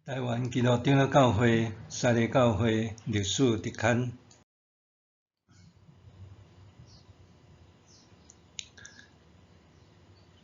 台灣基督長老教會西麗教會歷史特刊。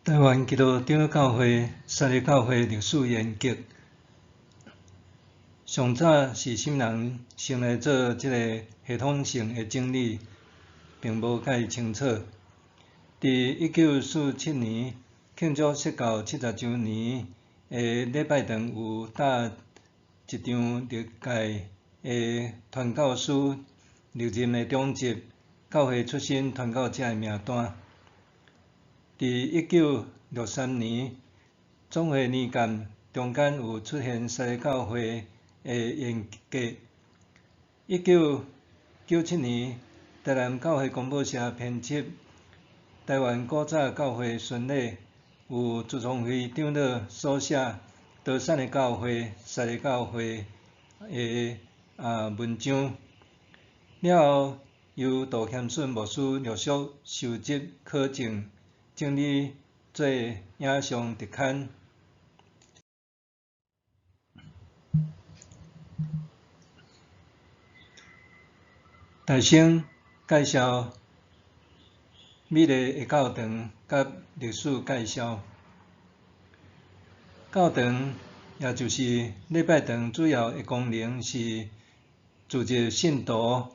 台灣基督長老教會西麗教會歷史沿革，上早是啥物人先來做這個系統性的整理，並無蓋清楚。佇1947年慶祝釋教70週年的禮拜堂有搭一場歷屆的傳教士歷任的長執、教會出身傳教者的名單。佇1963年總會年鑑中間有出現西麗教會的沿革。1997年台南教會公報社編輯《台灣古早教會巡禮》，有朱聰輝長老所寫桃山的教會、西麗教會的文章。了後，由杜謙順牧師陸續收集考證、整理做影像特刊。大先介紹美麗的教堂佮歷史介紹。教堂，也就是禮拜堂，主要的功能是聚集信徒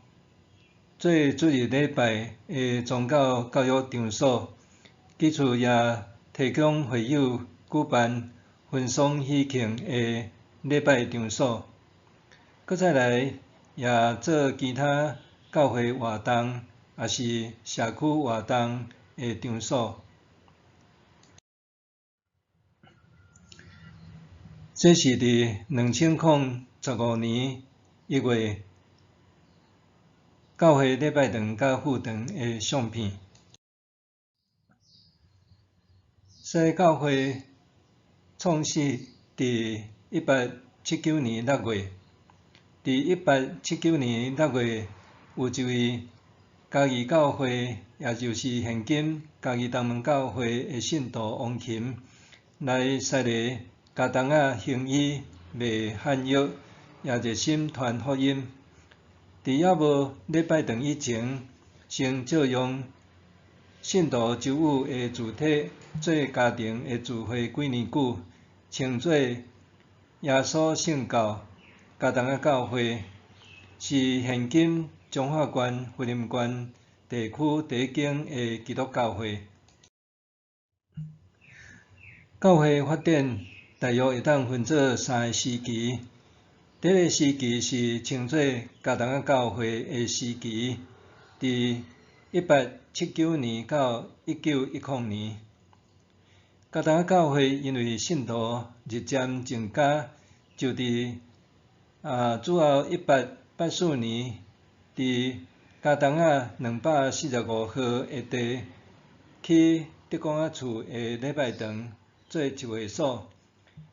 做主日禮拜的宗教教育場所，其次也提供會友舉辦婚喪喜慶的禮拜場所。閣再來，也做其他教會活動，抑是社區活動的場所。這是佇2015年1月教會禮拜堂佮副堂的相片。西麗教會創始佇1879年6月，佇1879年6月，有一位嘉義教會，也就是現今嘉義東門教會的信徒王琴，來西麗加東仔行醫賣漢藥，也熱心傳福音。佇猶無禮拜堂以前，先借用信徒周武的字體做家庭的聚會幾年久，稱做耶穌聖教加東仔教會，是現今彰化縣雲林縣地區第一間的基督教會。教會發展大約會當分做三个時期。第一个時期是稱做加東仔教會的時期，佇1879年到1910年。加東仔教會因為信徒日漸增加，就佇主後1884年，佇加東仔245號的地起德公仔厝的禮拜堂做集會所。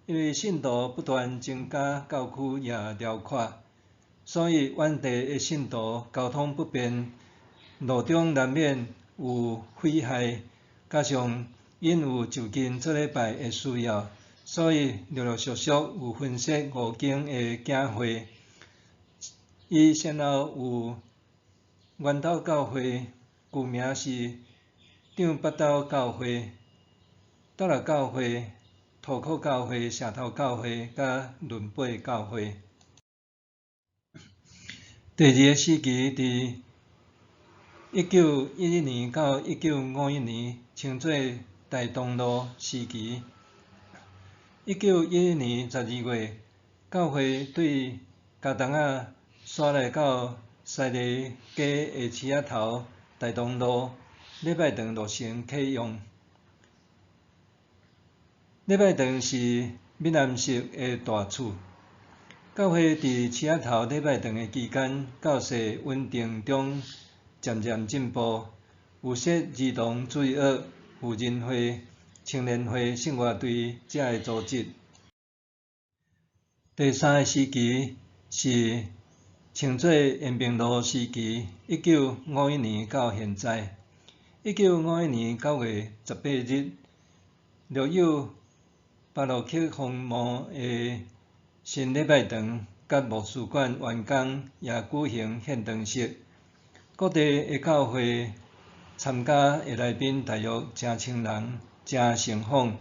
因為信徒不斷增加，教區也遼闊，所以遠地的信徒交通不便，路中難免有匪害，加上𪜶有就近做禮拜的需要，所以陸陸續續有分設五間的教會。伊先後有源頭教會，舊名是長北斗教會、斗六教會、塗口教會、社頭教會佮崙背教會。第二个時期，佇1911年到1951年，稱做大東路時期。1911年12月，教會對加東仔徙來到西麗街的市仔頭大東路禮拜堂落成啟用。禮拜堂是閩南式的大厝。教會佇市仔頭禮拜堂的期間，教勢穩定中漸漸進步，有設兒童主日學、婦人會、青年會、聖樂隊遮的組織。第三个時期是稱做延平路時期，1951年到現在。1951年9月18日，錄有巴洛克風貌的新禮拜堂佮牧師館完工，也舉行獻堂式。各地的教會參加的來賓大約成千人，誠盛況。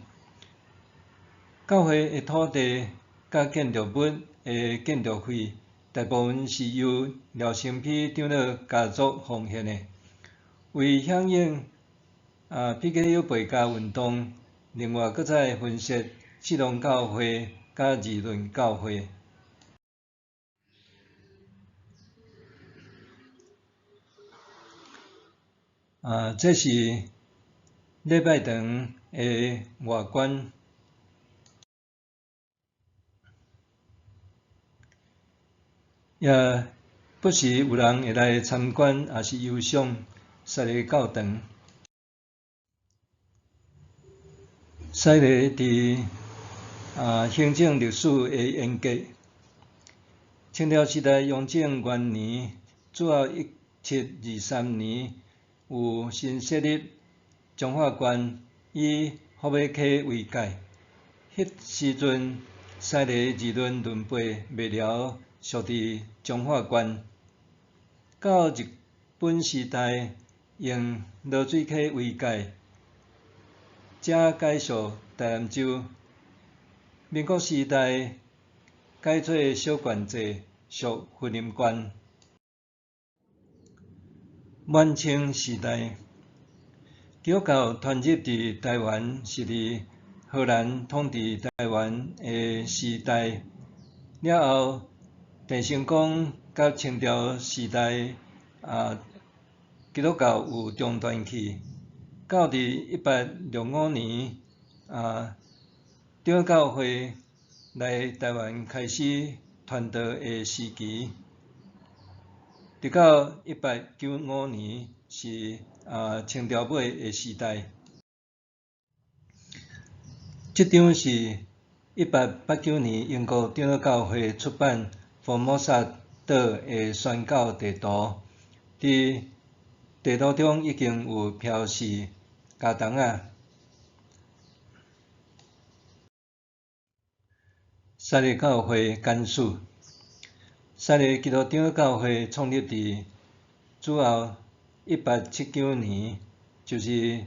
教會的土地佮建築物的建築費，大部分是由廖承丕長老家族奉獻的。為響應PKU 背家運動，另外閣再分設志農教會佮二崙教會。這是禮拜堂的外觀，也不時有人會來參觀，抑是遊賞西麗教堂。西麗佇行政歷史的沿革，清朝時代雍正元年，主後1723年，有新設立彰化縣，以福尾溪為界。彼時陣，西麗、二崙、崙背、麥寮屬佇彰化縣。到日本時代，用濁水溪為界，才改屬台南州。民國時代改做小縣制，屬雲林縣。滿清時代，基督教傳入佇台灣是佇荷蘭統治台灣的時代了後，鄭成功佮清朝時代基督教有中斷去。到佇1865年長老教會來台灣開始傳道的時期。直到1895年是清朝尾的時代。這張是1889年英國長老教會出版福摩薩島的宣教地圖，佇地圖中已經有標示茄苳仔。西麗教會簡史。西麗基督長老教會創立佇主後1879年，就是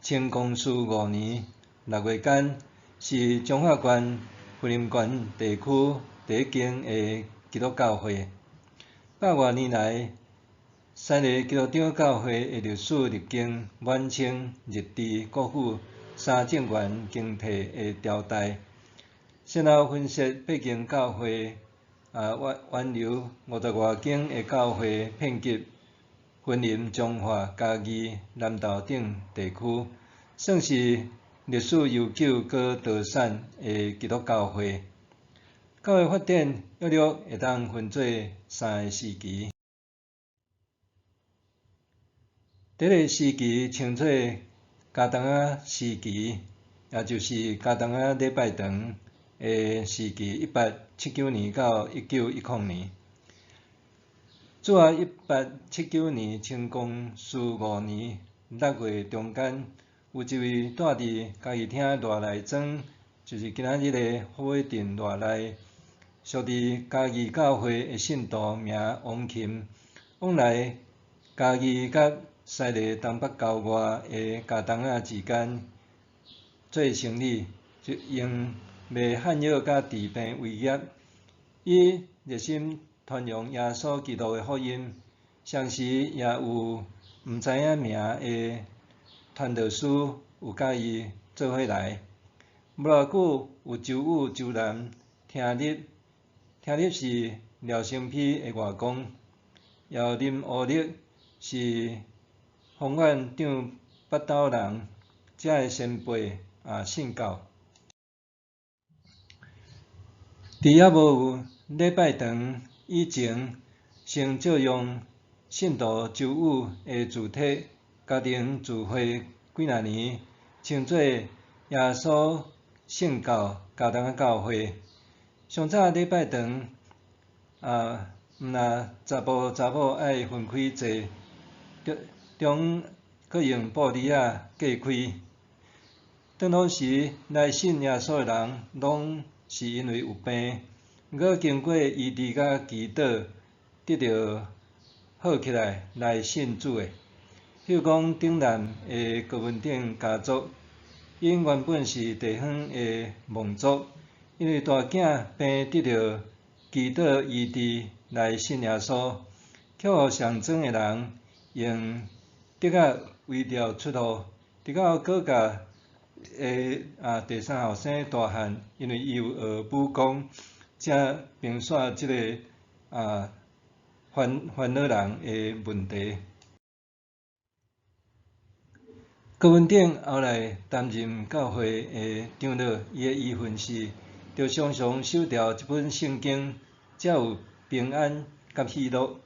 清光緒5年6月間，是彰化縣雲林縣地區第一間的基督教會。百外年來，西麗基督長老教會的歷史歷經滿清、日治、國府三政權更替的朝代，先後分設八間教會。原留50外間的教會遍及雲林、彰化、嘉義、南投等地區，算是歷史悠久閣多產的基督教會。教會發展約略會當分做三個時期。第一个時期稱做茄苳仔時期，也就是茄苳仔禮拜堂的時期，1879年到1910年。主後1879年清光緒5年6月中間，有一位住佇嘉義廳賴內莊，就是今仔日的福尾鎮賴內，屬佇嘉義教會的信徒名王琴，往來嘉義佮西麗東北郊外的茄苳仔之間做生理，就用賣漢藥佮治病為業，伊熱心傳揚耶穌基督的福音，同時也有毋知影名的傳道師有佮伊做伙來。無偌久，有周武、周南聽入，聽入是廖承丕的外公，也有林烏力是豐原長北斗人，遮的先輩也信教。佇猶無有禮拜堂以前，先借用信徒周武的字體，家庭聚會幾若年，稱做耶穌聖教茄苳仔教會。上早禮拜堂毋若查埔查某愛分開坐，中中閣用布簾仔隔開。當當時來信耶穌的人，攏是因為有病，毋過經過醫治佮祈禱，得著好起來來信主的。比如講，頂南的高文鼎家族，𪜶原本是地方的望族，因為大囝病得著祈禱醫治來信耶穌，去予上莊的人用竹仔圍著出路，直到閣佮的第三後生大漢，因為伊有學武功，才平煞這个煩惱人的問題。高文鼎後來擔任教會的長老，伊的遺訓是，著常常守牢這本聖經，才有平安佮喜樂。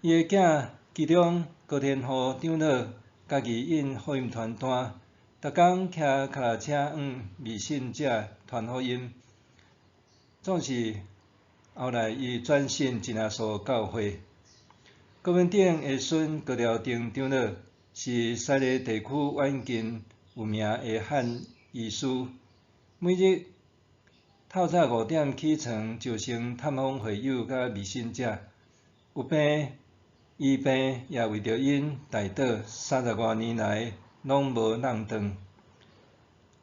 伊的囝其中高天富長老家己印福音傳單，逐工騎跤踏車往未信者傳福音。總是後來伊轉信真耶穌教會。高文鼎的孫高廖定長老是西麗地區遠近有名的漢醫師，每日透早5點起床就先探訪會友佮未信者，有病醫病也為著𪜶代禱，30外年來攏無挵斷。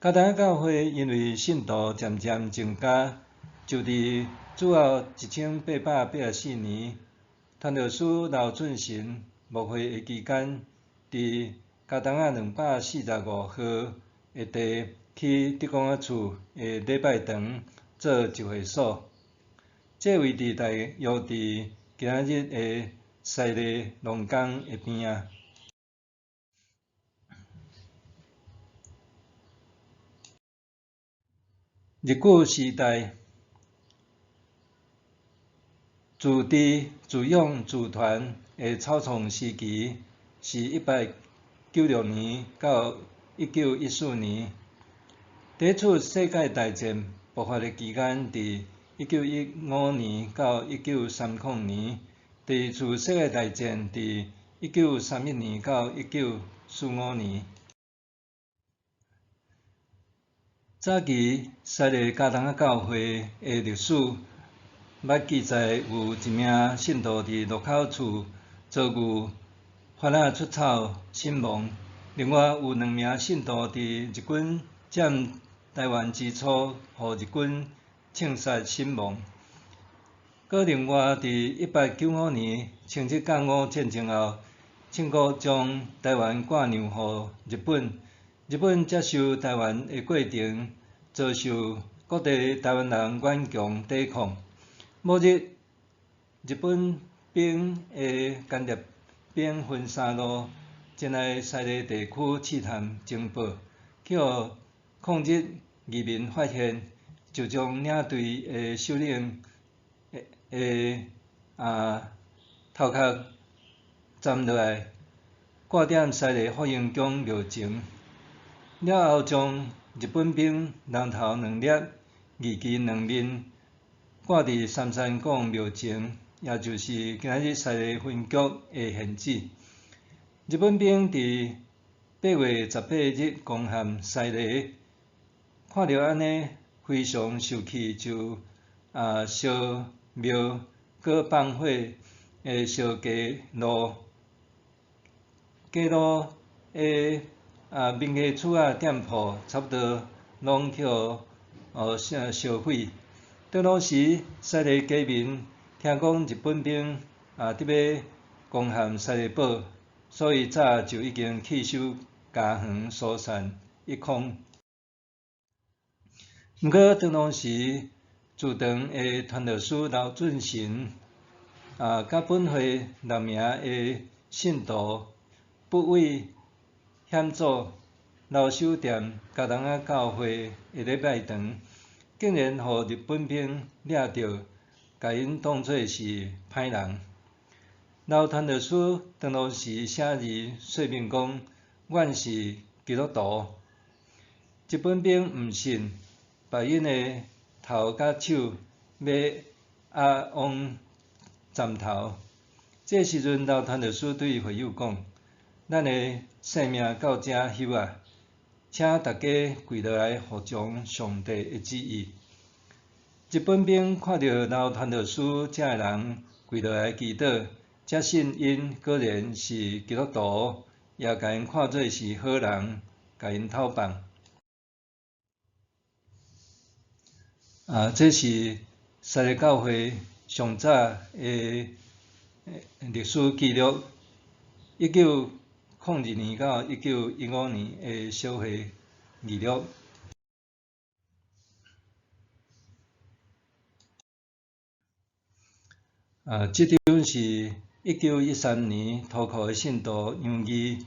迦南教會因為信徒漸漸增加，就佇主後1884年，傳道師劉俊神牧會的期間，佇茄苳仔245號的地起德公仔厝的禮拜堂做集會所。這個位置大約佇今仔日的西麗農工的邊仔。日據時代，自治、自養、自團的草創時期是1896年到1914年。第一次世界大戰爆發的期間，佇1915年到1930年；第二次世界大戰佇1931年到1945年。早期西麗茄苳仔教會的歷史，捌記載有一名信徒佇路口處遭遇番仔出草身亡。另外有兩名信徒佇日軍佔台灣之初，予日軍槍殺身亡。閣另外佇1895年清日甲午戰爭後，清國將台灣割讓予日本。日本接收台灣的過程，遭受各地台灣人頑強抵抗。某日，日本兵的干獵兵分三路前來西麗地區試探情報，去予抗日義民發現，就將領隊的首領的頭殼斬落來，掛佇西麗福榮宮廟前。了後，將日本兵人頭兩粒、義旗兩面掛佇三山港廟前，也就是今仔日西麗分局的現址。日本兵佇8月18日攻陷西麗，看著按呢非常受氣，就燒廟、閣放火的燒街路，街路的民家厝仔店鋪差不多攏去予燒毀。當當時，西麗居民聽講日本兵佇欲攻陷西麗堡，所以早就已經棄守家園，疏散一空。毋過當當時，駐長的傳道師劉俊神佮本會六名的信徒不畏險阻，留守踮茄苳仔教會的禮拜堂，竟然予日本兵掠著，共𪜶當做是歹人。劉傳道師當當時寫字說明講，阮是基督徒。日本兵毋信，把𪜶的頭佮手欲壓往斬頭。這時陣，劉傳道師對會友講：咱的性命到遮翕啊，請大家跪落來服從上帝的旨意。日本兵看著劉傳道師遮的人跪落來祈禱，才信𪜶果然是基督徒，也共𪜶看做是好人，共𪜶偷放。啊，這是西麗教會上早的歷史記錄，1902年到1915年的小會記錄。啊，這張是1913年塗埔的信徒楊義，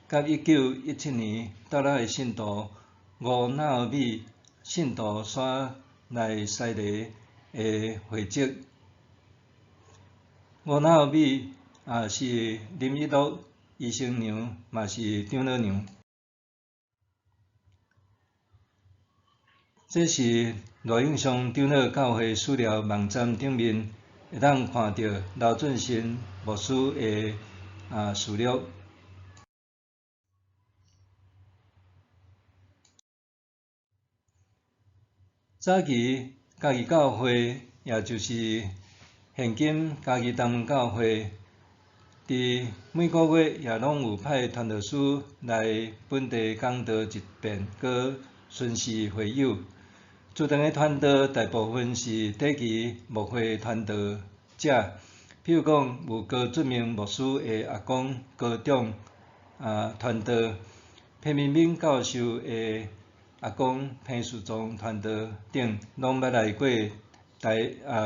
佮1917年斗六的信徒吳乃美信徒徙來西麗的會籍。吳乃美也是林一樂醫生娘，嘛是長老娘。這是賴永祥長老教會史料網站頂面會當看著劉俊臣牧師的事錄。早期嘉義教會，也就是現今嘉義東門教會，佇每個月也攏有派傳道師來本地講道一遍，閣巡視會友。駐場的傳道大部分是短期牧會傳道者，比如講有高俊明牧師的阿公高長傳道，彭明敏教授的阿公彭樹宗傳道等，攏捌來過台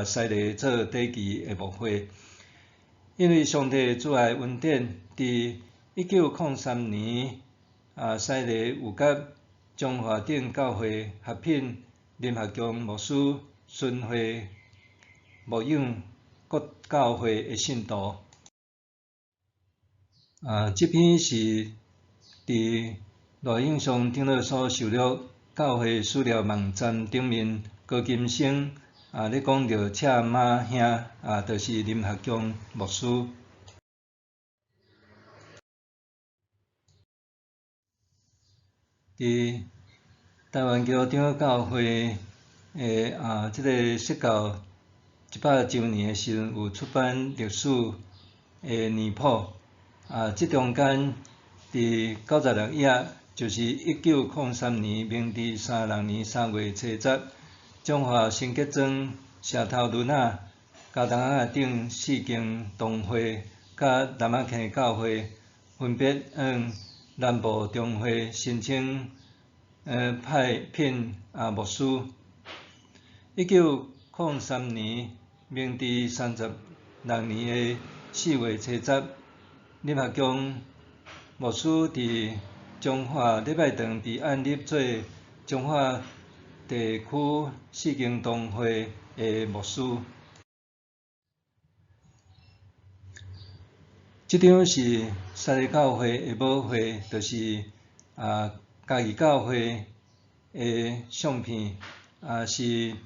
西麗做短期的牧會。因為上帝慈愛恩典，佇1903年西麗有佮彰化頂教會合聘林學強牧師巡迴牧養各教會的信徒。這篇是佇賴永祥長老所收錄教會史料網站頂面高金生咧講著赤馬兄就是林學強牧師。佇台灣基督長老教會的這个釋教100週年的時陣，有出版歷史的年譜。這中間佇96頁，就是1903年明治36年3月初十，彰化新吉莊社頭崙仔加東仔頂四間堂會，佮南仔坑教會分別向南部中會申請派聘牧師。1903年明治36年的4月初十，林學強牧師佇彰化禮拜堂被按立做彰化地區四間堂會的牧師。這張是西麗教會的母會，就是嘉義教會的相片，是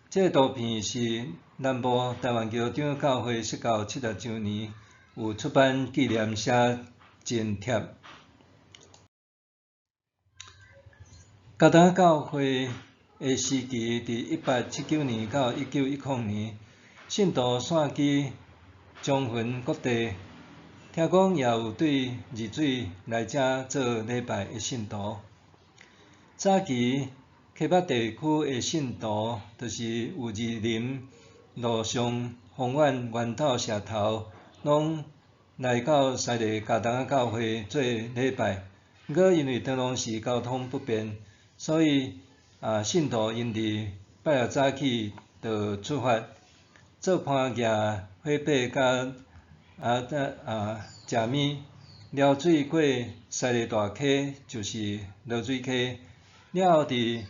這個圖片是南部台灣基督長老教會釋教70週年有出版紀念寫真帖。加東教會的時期，佇1879年到1910年，信徒散居彰雲各地，聽講也有對二水來遮做禮拜的信徒。早期溪北地區的信徒，就是有二林、路上、豐原、源頭、社頭，攏來到西麗加東教會做禮拜。毋過因為當時交通不便，所以信徒𪜶佇拜六早起就出發，做伴舉火把佮食物，撩水過西麗大溪，就是濁水溪。了後佇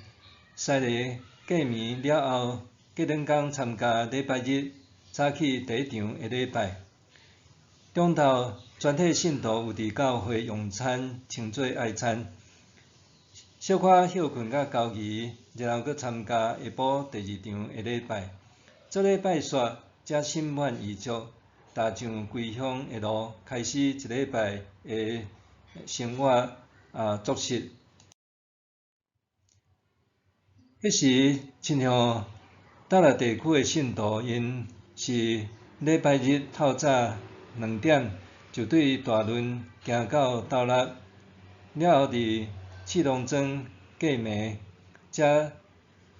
西麗過暝了後，隔兩工參加禮拜日早起第一場的禮拜。中晝全體信徒有佇教會用餐，稱做愛餐。小可歇睏甲交誼，然後閣參加下晡第二場的禮拜。做禮拜煞，才心滿意足，踏上歸鄉的路，開始一禮拜的生活作息。彼時，親像斗六地區的信徒，𪜶是禮拜日透早2點就對大崙行到斗六，了後佇刺桐莊過暝，才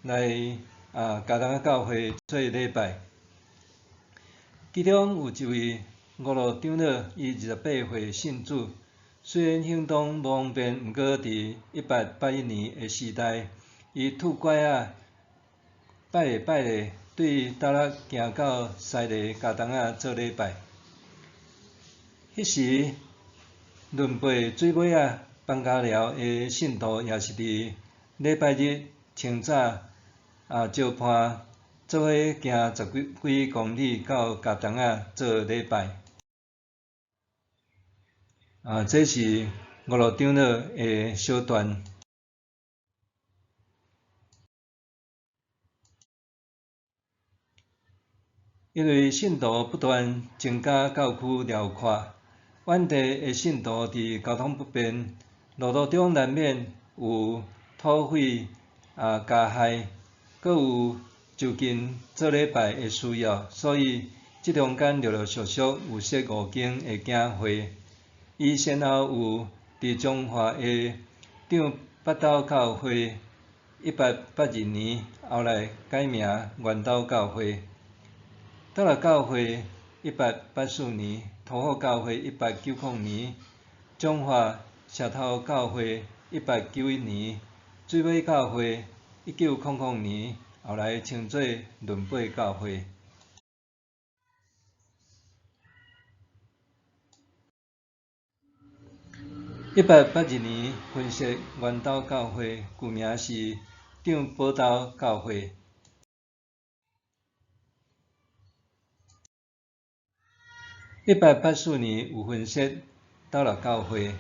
來嘉東仔教會做禮拜。其中有一位五路長老，伊28歲信主，雖然行動無方便，毋過佇1881年的時代，伊拄拐仔擺咧擺咧，對斗六行到西螺嘉東仔做禮拜。彼時崙背水尾仔枋跤寮的信徒也是佇禮拜日清早石伴做伙行十幾公里到嘉東仔做禮拜。這是五路長老的小段。因為信徒不斷增加，教區遼闊，遠地的信徒佇交通不便、路途中難免有土匪加害，閣有就近做禮拜的需要，所以這中間陸陸續續有設五間的教會。伊先後有佇彰化的長北斗教會，1882年後來改名元斗教會；斗六教會，1884年；塗虎教會，1890年；彰化石頭教會，1891年；水尾教會，1900年，後來稱做崙背教會。1882年分設元斗教會，舊名是長寶斗教會。1884年有分設斗六教會。